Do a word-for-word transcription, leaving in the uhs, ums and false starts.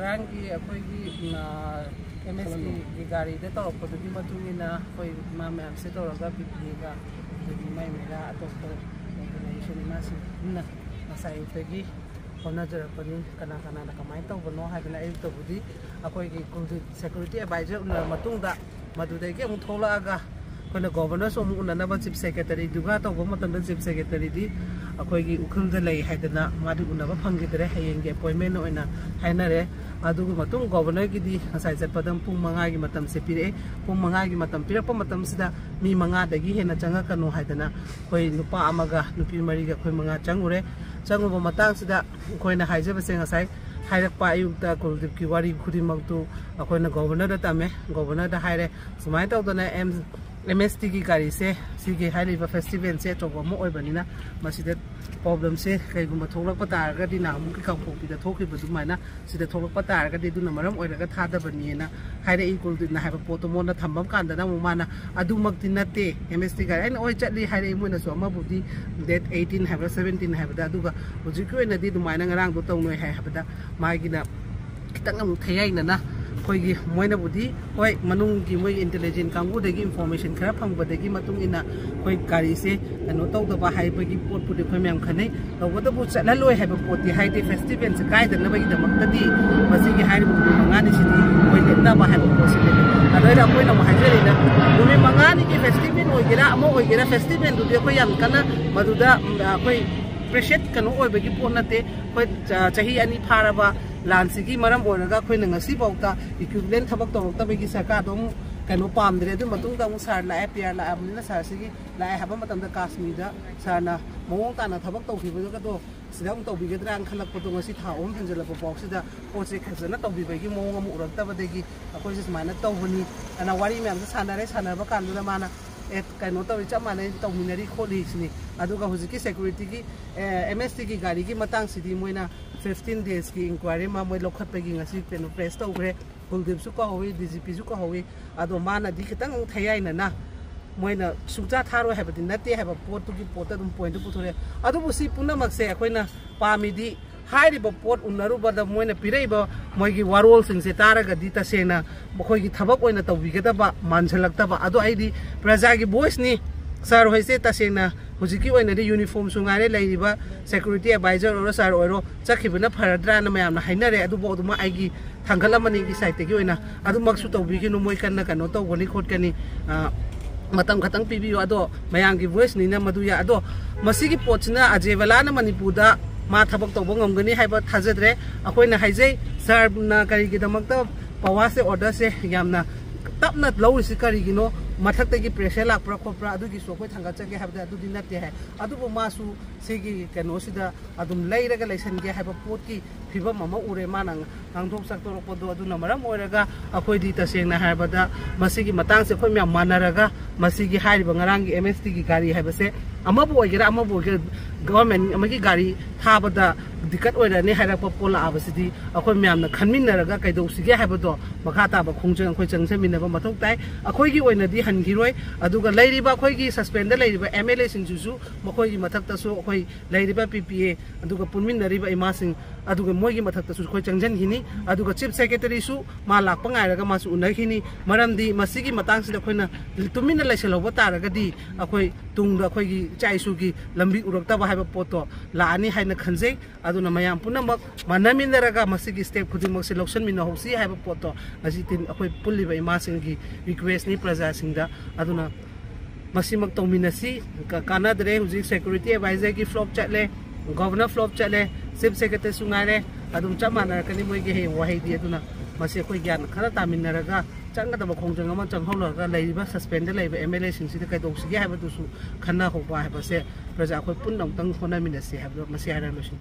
ꯉꯔꯥꯡꯒꯤ ꯑꯩꯈꯣꯏꯒꯤ ꯑꯦꯝ ꯑꯦꯁ ꯇꯤꯒꯤ ꯒꯥꯔꯤꯗ ꯇꯧꯔꯛꯄꯗꯨꯒꯤ ꯃꯇꯨꯡ ꯏꯟꯅ ꯑꯩꯈꯣꯏ ꯏꯃꯥ ꯃꯌꯥꯝꯁꯦ ꯇꯧꯔꯒ ꯕꯤ ꯄꯤ ꯑꯦꯒ ꯑꯗꯒꯤ ꯃꯥꯏ ꯃꯩꯔꯥ ꯑꯇꯣꯞꯄ ꯑꯣꯔꯒꯅꯥꯏꯖꯦꯁꯟ ꯏꯃꯥꯁꯤꯡ ꯄꯨꯟꯅ ꯉꯁꯥꯏ ꯑꯌꯨꯛꯇꯒꯤ ꯍꯣꯠꯅꯖꯔꯛꯄꯅꯤ꯫ ꯀꯅꯥ ꯀꯅꯥꯅ ꯀꯃꯥꯏꯅ ꯇꯧꯕꯅꯣ ꯍꯥꯏꯗꯅ ꯑꯌꯨꯛꯇꯕꯨꯗꯤ ꯑꯩꯈꯣꯏꯒꯤ ꯀꯨꯜꯗꯤꯞ ꯁꯦꯀ꯭ꯌꯨꯔꯤꯇꯤ ꯑꯦꯗꯚꯥꯏꯖꯔ ꯎꯅꯔꯕ ꯃꯇꯨꯡꯗ ꯃꯗꯨꯗꯒꯤ ꯑꯃꯨꯛ ꯊꯣꯛꯂꯛꯑꯒ ꯑꯩꯈꯣꯏꯅ ꯒꯣꯕꯔꯅꯔꯁꯨ ꯑꯃꯨꯛ ꯎꯅꯅꯕ ꯆꯤꯐ ꯁꯦꯀ꯭ꯔꯦꯇꯔꯤꯗꯨꯒ ꯇꯧꯕ ꯃꯇꯝꯗ ꯆꯤꯐ ꯁꯦꯀ꯭ꯔꯦꯇꯔꯤꯗꯤ ꯑꯩꯈꯣꯏꯒꯤ ꯎꯈ꯭ꯔꯨꯜꯗ ꯂꯩ ꯍꯥꯏꯗꯅ ꯃꯥꯗꯤ ꯎꯅꯕ ꯐꯪꯈꯤꯗ꯭ꯔꯦ꯫ ꯍꯌꯦꯡꯒꯤ ꯑꯦꯄꯣꯏꯟꯃꯦꯟ ꯑꯣꯏꯅ ꯍꯥꯏꯅꯔꯦ꯫ ꯑꯗꯨꯒꯤ ꯃꯇꯨꯡ ꯒꯣꯕꯔꯅꯔꯒꯤꯗꯤ ꯉꯁꯥꯏ ꯆꯠꯄꯗ ꯄꯨꯡ ꯃꯉꯥꯒꯤ ꯃꯇꯝꯁꯦ ꯄꯤꯔꯛꯑꯦ꯫ ꯄꯨꯡ ꯃꯉꯥꯒꯤ ꯃꯇꯝ ꯄꯤꯔꯛꯄ ꯃꯇꯝꯁꯤꯗ ꯃꯤ ꯃꯉꯥꯗꯒꯤ ꯍꯦꯟꯅ ꯆꯪꯉꯛꯀꯅꯨ ꯍꯥꯏꯗꯅ ꯑꯩꯈꯣꯏ ꯅꯨꯄꯥ ꯑꯃꯒ ꯅꯨꯄꯤ ꯃꯔꯤꯒ ꯑꯩꯈꯣꯏ ꯃꯉꯥ ꯆꯪꯉꯨꯔꯦ꯫ ꯆꯪꯉꯨꯕ ꯃꯇꯥꯡꯁꯤꯗ ꯑꯩꯈꯣꯏꯅ ꯍꯥꯏꯖꯕꯁꯦ ꯉꯁꯥꯏ ꯍꯥꯏꯔꯛꯄ ꯑꯌꯨꯛꯇ ꯀꯨꯜꯗꯤꯞꯀꯤ ꯋꯥꯔꯤ ꯈꯨꯗꯤꯡꯃꯛꯇꯨ ꯑꯩꯈꯣꯏꯅ ꯒꯣꯕꯔꯅꯔꯗ ꯇꯝꯃꯦ꯫ ꯒꯣꯕꯔꯅꯔꯗ ꯍꯥꯏꯔꯦ, ꯁꯨꯃꯥꯏꯅ ꯇꯧꯗꯅ ꯑꯦꯝ ꯑꯦꯝ ꯑꯦꯁ ꯇꯤꯒꯤ ꯒꯥꯔꯤꯁꯦ ꯁꯤꯒꯤ ꯍꯥꯏꯔꯤꯕ ꯐꯦꯁꯇꯤꯚꯦꯜꯁꯦ ꯑꯆꯧꯕ ꯑꯃ ꯑꯣꯏꯕꯅꯤꯅ ꯃꯁꯤꯗ ꯄ꯭ꯔꯣꯕ꯭ꯂꯦꯝꯁꯦ ꯀꯩꯒꯨꯝꯕ ꯊꯣꯛꯂꯛꯄ ꯇꯥꯔꯒꯗꯤ ꯅꯍꯥꯟꯃꯨꯛꯀꯤ ꯀꯥꯡꯄꯣꯛꯄꯤꯗ ꯊꯣꯛꯈꯤꯕ ꯑꯗꯨꯃꯥꯏꯅ ꯁꯤꯗ ꯊꯣꯛꯂꯛꯄ ꯇꯥꯔꯒꯗꯤ ꯑꯗꯨꯅ ꯃꯔꯝ ꯑꯣꯏꯔꯒ ꯊꯥꯗꯕꯅꯦꯅ ꯍꯥꯏꯔꯛꯏ꯫ ꯀꯨꯜꯗꯤꯞꯅ ꯍꯥꯏꯕ ꯄꯣꯠꯇꯣ ꯃꯉꯣꯟꯗ ꯊꯝꯕ ꯀꯥꯟꯗꯅ ꯑꯃꯨꯛ ꯃꯥꯅ ꯑꯗꯨꯃꯛꯇꯤ ꯅꯠꯇꯦ, ꯑꯦꯝ ꯑꯦꯁ ꯇꯤ ꯒꯥꯔꯤ ꯑꯩꯅ ꯍꯣꯏ ꯆꯠꯂꯤ ꯍꯥꯏꯔꯛꯏ꯫ ꯃꯣꯏꯅꯁꯨ ꯑꯃꯕꯨꯗꯤ ꯗꯦꯠ ꯑꯩꯠꯇꯤꯟ ꯍꯥꯏꯕ꯭ꯔꯥ ꯁꯚꯦꯟꯇꯤꯟ ꯍꯥꯏꯕꯗ, ꯑꯗꯨꯒ ꯍꯧꯖꯤꯛꯀꯤ ꯑꯣꯏꯅꯗꯤ ꯑꯗꯨꯃꯥꯏꯅ ꯉꯔꯥꯡꯗꯣ ꯇꯧꯅꯣꯏ ꯍꯥꯏ ꯍꯥꯏꯕꯗ ꯃꯥꯒꯤꯅ ꯈꯤꯇꯪ ꯑꯃꯨꯛ ꯊꯌꯥꯏꯅꯅ ꯑꯩꯈꯣꯏꯒꯤ ꯃꯣꯏꯅꯕꯨꯗꯤ ꯍꯣꯏ ꯃꯅꯨꯡꯒꯤ ꯃꯣꯏꯒꯤ ꯏꯟꯇꯦꯂꯤꯖꯦꯟ ꯀꯥꯡꯕꯨꯗꯒꯤ ꯏꯟꯐꯣꯔꯃꯦꯁꯟ ꯈꯔ ꯐꯪꯕꯗꯒꯤ ꯃꯇꯨꯡ ꯏꯟꯅ ꯑꯩꯈꯣꯏ ꯒꯥꯔꯤꯁꯦ ꯀꯩꯅꯣ ꯇꯧꯗꯕ ꯍꯥꯏꯕꯒꯤ ꯄꯣꯠꯄꯨꯗꯤ ꯑꯩꯈꯣꯏ ꯃꯌꯥꯝ ꯈꯟꯅꯩ꯫ ꯇꯧꯕꯇꯕꯨ ꯆꯠꯍꯜꯂꯣꯏ ꯍꯥꯏꯕ ꯄꯣꯠꯇꯤ ꯍꯥꯏꯗꯤ ꯐꯦꯁꯇꯤꯚꯦꯜꯁꯦ ꯀꯥꯏꯗꯅꯕꯒꯤꯗꯃꯛꯇꯗꯤ ꯃꯁꯤꯒꯤ ꯍꯥꯏꯔꯤꯕ ꯅꯨꯃꯤꯠ ꯃꯉꯥꯅꯤꯁꯤꯗꯤ ꯑꯩꯈꯣꯏ ꯂꯦꯞꯅꯕ ꯍꯥꯏꯕ ꯄꯣꯠꯁꯤꯅꯦ꯫ ꯑꯗꯨ ꯑꯩꯅ ꯑꯩꯈꯣꯏꯅ ꯑꯃꯨꯛ ꯍꯥꯏꯖꯔꯤꯅ ꯅꯨꯃꯤꯠ ꯃꯉꯥꯅꯤꯒꯤ ꯐꯦꯁꯇꯤꯚꯦꯜ ꯑꯣꯏꯒꯦꯔꯥ ꯑꯃ ꯑꯣꯏꯒꯦꯔꯥ ꯐꯦꯁꯇꯤꯚꯦꯜꯗꯨꯗꯤ ꯑꯩꯈꯣꯏ ꯌꯥꯝ ꯀꯟꯅ ꯃꯗꯨꯗ ꯎꯝ, ꯑꯩꯈꯣꯏ ꯄ꯭ꯔꯦꯁꯦꯠ ꯀꯩꯅꯣ ꯑꯣꯏꯕꯒꯤ ꯄꯣꯠ ꯅꯠꯇꯦ꯫ ꯑꯩꯈꯣꯏ ꯆ- ꯆꯍꯤ ꯑꯅꯤ ꯐꯥꯔꯕ ꯂꯥꯟꯁꯤꯒꯤ ꯃꯔꯝ ꯑꯣꯏꯔꯒ ꯑꯩꯈꯣꯏꯅ ꯉꯁꯤꯐꯥꯎꯗ ꯏꯀ꯭ꯋꯤꯞꯃꯦꯟ ꯊꯕꯛ ꯇꯧꯔꯛꯇꯕꯒꯤ ꯁꯔꯀꯥꯔꯗꯣ ꯑꯃꯨꯛ ꯀꯩꯅꯣ ꯄꯥꯝꯗ꯭ꯔꯦ꯫ ꯑꯗꯨ ꯃꯇꯨꯡꯗ ꯑꯃꯨꯛ ꯁꯥꯔ ꯂꯥꯛꯑꯦ, ꯄꯤ ꯑꯥꯔ ꯂꯥꯛꯑꯕꯅꯤꯅ ꯁꯥꯔꯁꯤꯒꯤ ꯂꯥꯛꯑꯦ ꯍꯥꯏꯕ ꯃꯇꯝꯗ ꯀꯥꯁꯃꯤꯔꯗ ꯁꯥꯔꯅ ꯃꯑꯣꯡ ꯇꯥꯅ ꯊꯕꯛ ꯇꯧꯈꯤꯕꯗꯨꯒꯗꯣ ꯁꯤꯗ ꯑꯃꯨꯛ ꯇꯧꯕꯤꯒꯗ꯭ꯔꯥꯅ ꯈꯜꯂꯛꯄꯗꯣ ꯉꯁꯤ ꯊꯥ ꯑꯍꯨꯝ ꯍꯦꯟꯖꯜꯂꯛꯄ ꯐꯥꯎꯁꯤꯗ ꯄꯣꯠꯁꯦ ꯐꯖꯅ ꯇꯧꯕꯤꯕꯒꯤ ꯃꯑꯣꯡ ꯑꯃ ꯎꯔꯛꯇꯕꯗꯒꯤ ꯑꯩꯈꯣꯏꯁꯦ ꯁꯨꯃꯥꯏꯅ ꯇꯧꯕꯅꯤ ꯑꯅ ꯋꯥꯔꯤ ꯃꯌꯥꯝꯁꯦ ꯁꯥꯟꯅꯔꯦ꯫ ꯁꯥꯟꯅꯕ ꯀꯥꯟꯗꯨꯗ ꯃꯥꯅ ꯑꯦ ꯀꯩꯅꯣ ꯇꯧꯔꯤ ꯆꯞ ꯃꯥꯟꯅꯩ ꯇꯧꯃꯤꯟꯅꯔꯤ ꯈꯣꯠꯂꯤ ꯁꯤꯅꯤ꯫ ꯑꯗꯨꯒ ꯍꯧꯖꯤꯛꯀꯤ ꯁꯦꯀ꯭ꯌꯨꯔꯤꯇꯤꯒꯤ ꯑꯦꯝ ꯑꯦꯁ ꯇꯤꯒꯤ ꯒꯥꯔꯤꯒꯤ ꯃꯇꯥꯡꯁꯤꯗꯤ ꯃꯣꯏꯅ ꯐꯤꯐꯇꯤꯟ ꯗꯦꯖꯀꯤ ꯏꯟꯀ꯭ꯋꯥꯏꯔꯤ ꯑꯃ ꯃꯣꯏ ꯂꯧꯈꯠꯄꯒꯤ ꯉꯁꯤ ꯀꯩꯅꯣ ꯄ꯭ꯔꯦꯁ ꯇꯧꯈ꯭ꯔꯦ꯫ ꯀꯨꯜꯗꯤꯞꯁꯨ ꯀꯧꯍꯧꯋꯤ, ꯗꯤ ꯖꯤ ꯄꯤꯁꯨ ꯀꯧꯍꯧꯋꯤ꯫ ꯑꯗꯣ ꯃꯥꯅꯗꯤ ꯈꯤꯇꯪ ꯑꯃꯨꯛ ꯊꯌꯥꯏꯅꯅ ꯃꯣꯏꯅ ꯁꯨꯡꯆꯥ ꯊꯥꯔꯣꯏ ꯍꯥꯏꯕꯗꯤ ꯅꯠꯇꯦ ꯍꯥꯏꯕ ꯄꯣꯠꯇꯨꯒꯤ ꯄꯣꯠꯇ ꯑꯗꯨꯝ ꯄꯣꯏꯟꯠꯇꯨ ꯄꯨꯊꯣꯔꯛꯑꯦ꯫ ꯑꯗꯨꯕꯨ ꯁꯤ ꯄꯨꯝꯅꯃꯛꯁꯦ ꯑꯩꯈꯣꯏꯅ ꯄꯥꯝꯃꯤꯗꯤ ꯍꯥꯏꯔꯤꯕ ꯄꯣꯠ ꯎꯅꯔꯨꯕꯗ ꯃꯣꯏꯅ ꯄꯤꯔꯛꯏꯕ ꯃꯣꯏꯒꯤ ꯋꯥꯔꯣꯜꯁꯤꯡꯁꯦ ꯇꯥꯔꯒꯗꯤ ꯇꯁꯦꯡꯅ ꯃꯈꯣꯏꯒꯤ ꯊꯕꯛ ꯑꯣꯏꯅ ꯇꯧꯕꯤꯒꯗꯕ ꯃꯥꯟꯁꯤꯜꯂꯛꯇꯕ꯫ ꯑꯗꯣ ꯑꯩꯗꯤ ꯄ꯭ꯔꯖꯥꯒꯤ ꯚꯣꯏꯁꯅꯤ꯫ ꯁꯥꯔ ꯍꯣꯏꯁꯦ ꯇꯁꯦꯡꯅ ꯍꯧꯖꯤꯛꯀꯤ ꯑꯣꯏꯅꯗꯤ ꯌꯨꯅꯤꯐꯣꯔꯝꯁꯨ ꯉꯥꯏꯔꯦ, ꯂꯩꯔꯤꯕ ꯁꯦꯀ꯭ꯌꯨꯔꯤꯇꯤ ꯑꯦꯗꯚꯥꯏꯖꯔ ꯑꯣꯏꯔꯣ ꯁꯥꯔ ꯑꯣꯏꯔꯣ ꯆꯠꯈꯤꯕꯅ ꯐꯔꯗ꯭ꯔꯥꯅ ꯃꯌꯥꯝꯅ ꯍꯥꯏꯅꯔꯦ꯫ ꯑꯗꯨꯕꯨ ꯑꯗꯨꯃꯛ ꯑꯩꯒꯤ ꯊꯥꯡꯒꯠꯂꯝꯕꯅꯤ ꯑꯩꯒꯤ ꯁꯥꯏꯠꯇꯒꯤ ꯑꯣꯏꯅ꯫ ꯑꯗꯨꯃꯛꯁꯨ ꯇꯧꯕꯤꯒꯅꯨ, ꯃꯣꯏ ꯀꯟꯅ ꯀꯩꯅꯣ ꯇꯧꯒꯅꯤ ꯈꯣꯠꯀꯅꯤ꯫ ꯑ, ꯃꯇꯝ ꯈꯛꯇꯪ ꯄꯤꯕꯤꯌꯨ꯫ ꯑꯗꯣ ꯃꯌꯥꯝꯒꯤ ꯚꯣꯏꯁꯅꯤꯅ ꯃꯗꯨ ꯌꯥꯏ꯫ ꯑꯗꯣ ꯃꯁꯤꯒꯤ ꯄꯣꯠꯁꯤꯅ ꯑꯖꯦ ꯕꯂꯥꯅ ꯃꯅꯤꯄꯨꯔꯗ ꯃꯥ ꯊꯕꯛ ꯇꯧꯕ ꯉꯝꯒꯅꯤ ꯍꯥꯏꯕ ꯊꯥꯖꯗ꯭ꯔꯦ꯫ ꯑꯩꯈꯣꯏꯅ ꯍꯥꯏꯖꯩ, ꯁꯥꯔꯅ ꯀꯔꯤꯒꯤꯗꯃꯛꯇ ꯄꯋꯥꯁꯦ, ꯑꯣꯔꯗꯔꯁꯦ ꯌꯥꯝꯅ ꯇꯞꯅ ꯂꯧꯔꯤꯁꯤ ꯀꯔꯤꯒꯤꯅꯣ? ꯃꯊꯛꯇꯒꯤ ꯄ꯭ꯔꯦꯁꯔ ꯂꯥꯛꯄ꯭ꯔꯥ ꯈꯣꯠꯄ꯭ꯔꯥ? ꯑꯗꯨꯒꯤꯁꯨ ꯑꯩꯈꯣꯏ ꯊꯥꯡꯒꯠꯆꯒꯦ ꯍꯥꯏꯕꯗ ꯑꯗꯨꯗꯤ ꯅꯠꯇꯦ ꯍꯥꯏ꯫ ꯑꯗꯨꯕꯨ ꯃꯥꯁꯨ ꯁꯤꯒꯤ ꯀꯩꯅꯣꯁꯤꯗ ꯑꯗꯨꯝ ꯂꯩꯔꯒ ꯂꯩꯁꯟꯒꯦ ꯍꯥꯏꯕ ꯄꯣꯠꯀꯤ ꯐꯤꯕꯝ ꯑꯃ ꯎꯔꯦ ꯃꯥꯅ ꯉꯥꯡꯊꯣꯛ ꯁꯛꯇꯣꯔꯛꯄꯗꯣ꯫ ꯑꯗꯨꯅ ꯃꯔꯝ ꯑꯣꯏꯔꯒ ꯑꯩꯈꯣꯏꯗꯤ ꯇꯁꯦꯡꯅ ꯍꯥꯏꯔꯕꯗ ꯃꯁꯤꯒꯤ ꯃꯇꯥꯡꯁꯦ ꯑꯩꯈꯣꯏ ꯃꯌꯥꯝ ꯃꯥꯟꯅꯔꯒ ꯃꯁꯤꯒꯤ ꯍꯥꯏꯔꯤꯕ ꯉꯔꯥꯡꯒꯤ ꯑꯦꯝ ꯑꯦꯁ ꯇꯤꯒꯤ ꯒꯥꯔꯤ ꯍꯥꯏꯕꯁꯦ ꯑꯃꯕꯨ ꯑꯣꯏꯒꯦꯔꯥ ꯑꯃꯕꯨ ꯑꯣꯏꯒꯦꯔꯥ, ꯒꯚꯔꯟꯃꯦꯟ ꯑꯃꯒꯤ ꯒꯥꯔꯤ ꯊꯥꯕꯗ ꯗꯤꯛꯀꯠ ꯑꯣꯏꯔꯅꯤ ꯍꯥꯏꯔꯛꯄ ꯄꯣꯠ ꯂꯥꯛꯑꯕꯁꯤꯗꯤ ꯑꯩꯈꯣꯏ ꯃꯌꯥꯝꯅ ꯈꯟꯃꯤꯟꯅꯔꯒ ꯀꯩꯗꯧꯁꯤꯒꯦ ꯍꯥꯏꯕꯗꯣ ꯃꯈꯥ ꯇꯥꯕ ꯈꯣꯡꯖꯪ ꯑꯩꯈꯣꯏ ꯆꯪꯁꯤꯟꯃꯤꯟꯅꯕ ꯃꯊꯧ ꯇꯥꯏ꯫ ꯑꯩꯈꯣꯏꯒꯤ ꯑꯣꯏꯅꯗꯤ ꯍꯟꯈꯤꯔꯣꯏ꯫ ꯑꯗꯨꯒ ꯂꯩꯔꯤꯕ ꯑꯩꯈꯣꯏꯒꯤ ꯁꯁꯄꯦꯟꯗ ꯂꯩꯔꯤꯕ ꯑꯦꯝ ꯑꯦꯜ ꯑꯦꯁꯤꯡꯁꯤꯁꯨ ꯃꯈꯣꯏꯒꯤ ꯃꯊꯛꯇꯁꯨ ꯑꯩꯈꯣꯏ ꯂꯩꯔꯤꯕ ꯄꯤ ꯄꯤ ꯑꯦ ꯑꯗꯨꯒ ꯄꯨꯟꯃꯤꯟꯅꯔꯤꯕ ꯏꯃꯥꯁꯤꯡ ꯑꯗꯨꯒ ꯃꯣꯏꯒꯤ ꯃꯊꯛꯇꯁꯨ ꯑꯩꯈꯣꯏ ꯆꯪꯁꯤꯟꯈꯤꯅꯤ꯫ ꯑꯗꯨꯒ ꯆꯤꯐ ꯁꯦꯀ꯭ꯔꯦꯇꯔꯤꯁꯨ ꯃꯥ ꯂꯥꯛꯄ ꯉꯥꯏꯔꯒ ꯃꯥꯁꯨ ꯎꯅꯈꯤꯅꯤ꯫ ꯃꯔꯝꯗꯤ ꯃꯁꯤꯒꯤ ꯃꯇꯥꯡꯁꯤꯗ ꯑꯩꯈꯣꯏꯅ ꯇꯨꯃꯤꯟꯅ ꯂꯩꯁꯤꯜꯍꯧꯕ ꯇꯥꯔꯒꯗꯤ ꯑꯩꯈꯣꯏ ꯇꯨꯡꯗ ꯑꯩꯈꯣꯏꯒꯤ ꯏꯆꯥ ꯏꯁꯨꯒꯤ ꯂꯝꯕꯤ ꯎꯔꯛꯇꯕ ꯍꯥꯏꯕ ꯄꯣꯠꯇꯣ ꯂꯥꯛꯑꯅꯤ ꯍꯥꯏꯅ ꯈꯟꯖꯩ꯫ ꯑꯗꯨꯅ ꯃꯌꯥꯝ ꯄꯨꯝꯅꯃꯛ ꯃꯥꯟꯅꯃꯤꯟꯅꯔꯒ ꯃꯁꯤꯒꯤ ꯁ꯭ꯇꯦꯞ ꯈꯨꯗꯤꯡꯃꯛꯁꯦ ꯂꯧꯁꯤꯟꯃꯤꯟꯅꯍꯧꯁꯤ ꯍꯥꯏꯕ ꯄꯣꯠꯇꯣ ꯉꯁꯤ ꯇꯤꯟ-, ꯑꯩꯈꯣꯏ ꯄꯨꯜꯂꯤꯕ ꯏꯃꯥꯁꯤꯡꯒꯤ ꯔꯤꯀ꯭ꯋꯦꯁꯅꯤ ꯄ꯭ꯔꯖꯥꯁꯤꯡꯗ꯫ ꯑꯗꯨꯅ ꯃꯁꯤꯃꯛ ꯇꯧꯃꯤꯟꯅꯁꯤ꯫ ꯀ-, ꯀꯥꯟꯅꯗ꯭ꯔꯦ꯫ ꯍꯧꯖꯤꯛ ꯁꯦꯀ꯭ꯌꯨꯔꯤꯇꯤ ꯑꯦꯗꯚꯥꯏꯖꯔꯒꯤ ꯐ꯭ꯂꯣꯞ ꯆꯠꯂꯦ, ꯒꯚꯔꯅꯔ ꯐ꯭ꯂꯣꯞ ꯆꯠꯂꯦ, ꯆꯤꯐ ꯁꯦꯀ꯭ꯔꯦꯇꯔꯤꯁꯨ ꯉꯥꯏꯔꯦ꯫ ꯑꯗꯨꯝ ꯆꯞ ꯃꯥꯟꯅꯔꯛꯀꯅꯤ ꯃꯣꯏꯒꯤ ꯍꯌꯦꯡ ꯋꯥꯍꯩꯗꯤ꯫ ꯑꯗꯨꯅ ꯃꯁꯤ ꯑꯩꯈꯣꯏ ꯒ꯭ꯌꯥꯟ ꯈꯔ ꯇꯥꯃꯤꯟꯅꯔꯒ ꯆꯪꯒꯗꯕ ꯈꯣꯡꯖꯪ ꯑꯃ ꯆꯪꯍꯧꯔꯒ ꯂꯩꯔꯤꯕ ꯁꯁꯄꯦꯟꯗ ꯂꯩꯔꯤꯕ ꯑꯦꯝ ꯑꯦꯜ ꯑꯦꯁꯤꯡꯁꯤꯗ ꯀꯩꯗꯧꯁꯤꯒꯦ ꯍꯥꯏꯕꯗꯨꯁꯨ ꯈꯟꯅꯍꯧꯕ ꯍꯥꯏꯕꯁꯦ ꯄ꯭ꯔꯖꯥ ꯑꯩꯈꯣꯏ ꯄꯨꯟꯅ ꯑꯃꯨꯛꯇꯪ ꯍꯣꯠꯅꯃꯤꯟꯅꯁꯤ ꯍꯥꯏꯕꯗꯣ ꯃꯁꯤ ꯍꯥꯏꯔꯒ ꯂꯣꯏꯁꯤꯟ